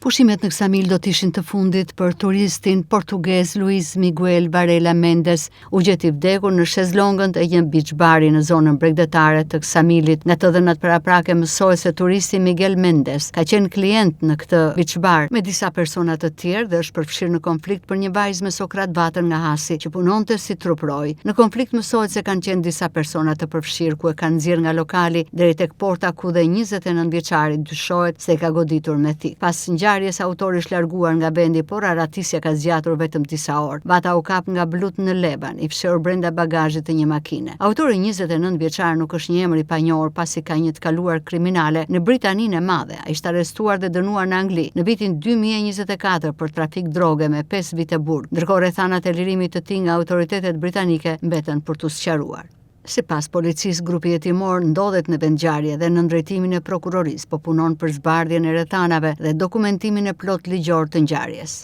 Pushimet në Ksamil do të ishin të fundit për turistin portugez Luis Miguel Varela Mendes. U gjet i vdekur në shezlongët e një beach bari në zonën bregdetare të Ksamilit. Nga të dhënat paraprake mësohet se turisti Miguel Mendes ka qenë klient në këtë beach bar me disa persona të tjerë dhe është përfshirë në konflikt për një vajzë me Sokrat Vatën nga Hasi që punonte si truprojë. Në konflikt mësohet se kanë qenë disa persona të përfshirë ku e kanë nxjerrë nga lokali deri tek porta ku dhe 29 vjeçari dyshohet se e ka goditur me thikë. Pas ngjarjes autori është larguar nga vendi, por arratisja ka zgjatur vetëm disa orë. Vata u kap nga blutë në Levan, i fshehur brenda bagazhit të një makine. Autori 29 vjeçar nuk është një emër i panjohur pasi ka një të kaluar kriminale në Britaninë e Madhe. Ai është arrestuar dhe dënuar në Angli në vitin 2024 për trafik droge me 5 vite burg. Ndërkohë rrethanat e lirimit të tij nga autoritetet britanike mbeten për t'u sqaruar. Sipas policisë, grupi hetimor ndodhet në vendngjarje dhe nën drejtimin e prokurorisë po punon për zbardhjen e rrethanave dhe dokumentimin e plotë ligjor të ngjarjes.